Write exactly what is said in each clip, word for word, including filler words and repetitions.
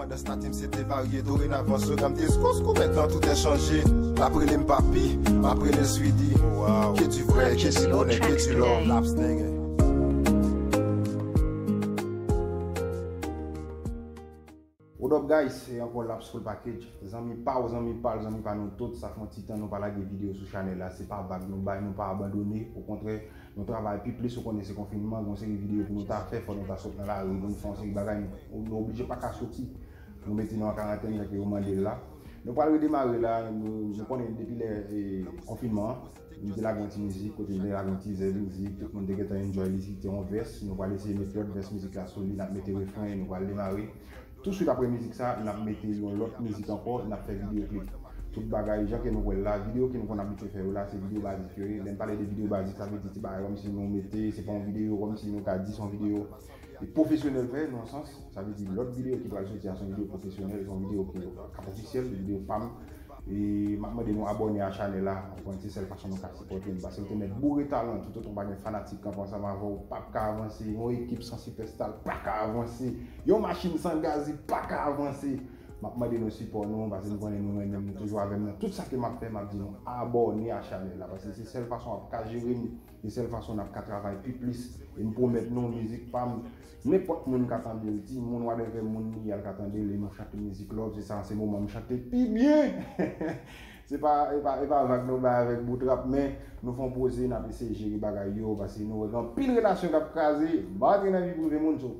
Pandan statim se te varye, dorenavan slogan m te skosko, mentnan tout è chanje. L ap rele m papi, m ap rele l swidi. Ke di vrè, ke di bonè, ke di lò, laps nègè. What up guys, se ankò Laps Full Package. Zanmi pa w, zanmi pa l, zanmi pa nou tout, sa fè yon ti tan nou pa lage videyo sou chanèl la, se pa vag nou bay, nou pa abandone, okontrè, nou travay pi plis, ou konnen se konfinman, gen yon seri videyo pou nou ta fè, fò nou ta sot nan lari, pou nou fè yon seri bagay, nou, nou oblije pa ka soti, nou mete nou an karantèn, jan ke yo mande l la. Nou pral redemare la, nou, nou konnen depi lè, e, konfinman an, nou te lage yon ti mizik, kote nou te lage yon tizè mizik, tout moun te gentan enjoy li, se te yon vès, nou pral eseye met lòt vès mizik la sou li, n ap mete refren, nou pral demare. Touswit apre mizik sa, n ap mete yon lòt mizik ankò, n ap fè videyo klip. Tout bagay, jan ke nou wè l la, videyo ke nou konn abitye fè yo la, se videyo bazik yo ye. Lè n pale de videyo bazik, sa vle di ti bagay kòmsi nou mete, se pa yon videyo kòmsi nou ka di se yon videyo e pwofesyonèl vre, nan sans, sa vle di lòt videyo ki pral soti a se yon videyo pwofesyonèl, se yon videyo ki ap ofisyèl, videyo pa m. E m ap mande nou abòne a chanèl la, ou konn se sèl fason nou ka sipòte m, paske m te mèt boure talan, toutotan pa gen fanatik k ap ansanm avè w, p ap ka avanse, yon ekip san sipèsta, l pa ka avanse, yon machin san gaz, li pa ka avanse. M ap mande nou sipò nou, paske m konnen nou renmen m, nou toujou avè m nan tout sa ke m ap fè, m ap di nou abòne a chanèl la, paske se sèl fason w ap ka jere m, se sèl fason n ap ka travay pi plis, e m pwomèt nou, mizik pa m, nenpòt moun ka tande l, timoun, whatever moun li ye, l ka tande l, e nou chante mizik love, se sa, se moman m chante pi byen. Se pa, e pa, e pa vag nou bay avèk bout rap, men nou fè yon poze, n ap eseye jere bagay yo, paske nou wè gen anpil relasyon k ap kraze, malgre nan vi prive moun, so,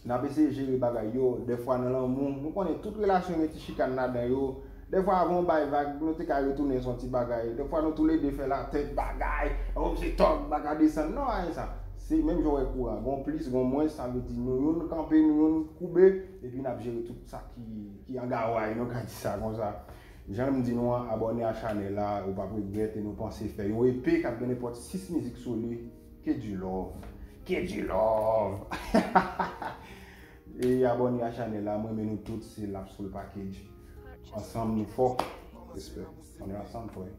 n ap eseye jere bagay yo, dèfwa nan lanmou, nou konnen tout relasyon gen ti chikan ladan yo, dèfwa avan w bay vag, nou te ka retounen sou yon ti bagay, dèfwa nou toulede fè latèt bagay, oh, se tòg, bagay desann, non, anyen sa. Se menm jan w wè kouran, gon plis, gon mwens, sa vle di nou youn kanpe, nou youn koube, epi n ap jere tout sa ki, ki an gaway, nou ka di sa konsa. Jan m di nou an, abòne a chanèl la, ou p ap regrèt, e nou panse fè yon E P k ap gen nenpòt sis mizik sou li, ke di love, ke di love. E abòne a chanèl la, m renmen nou tout, se Laps Full Package. Ansanm nou fò. Respè. On est ensemble, frè.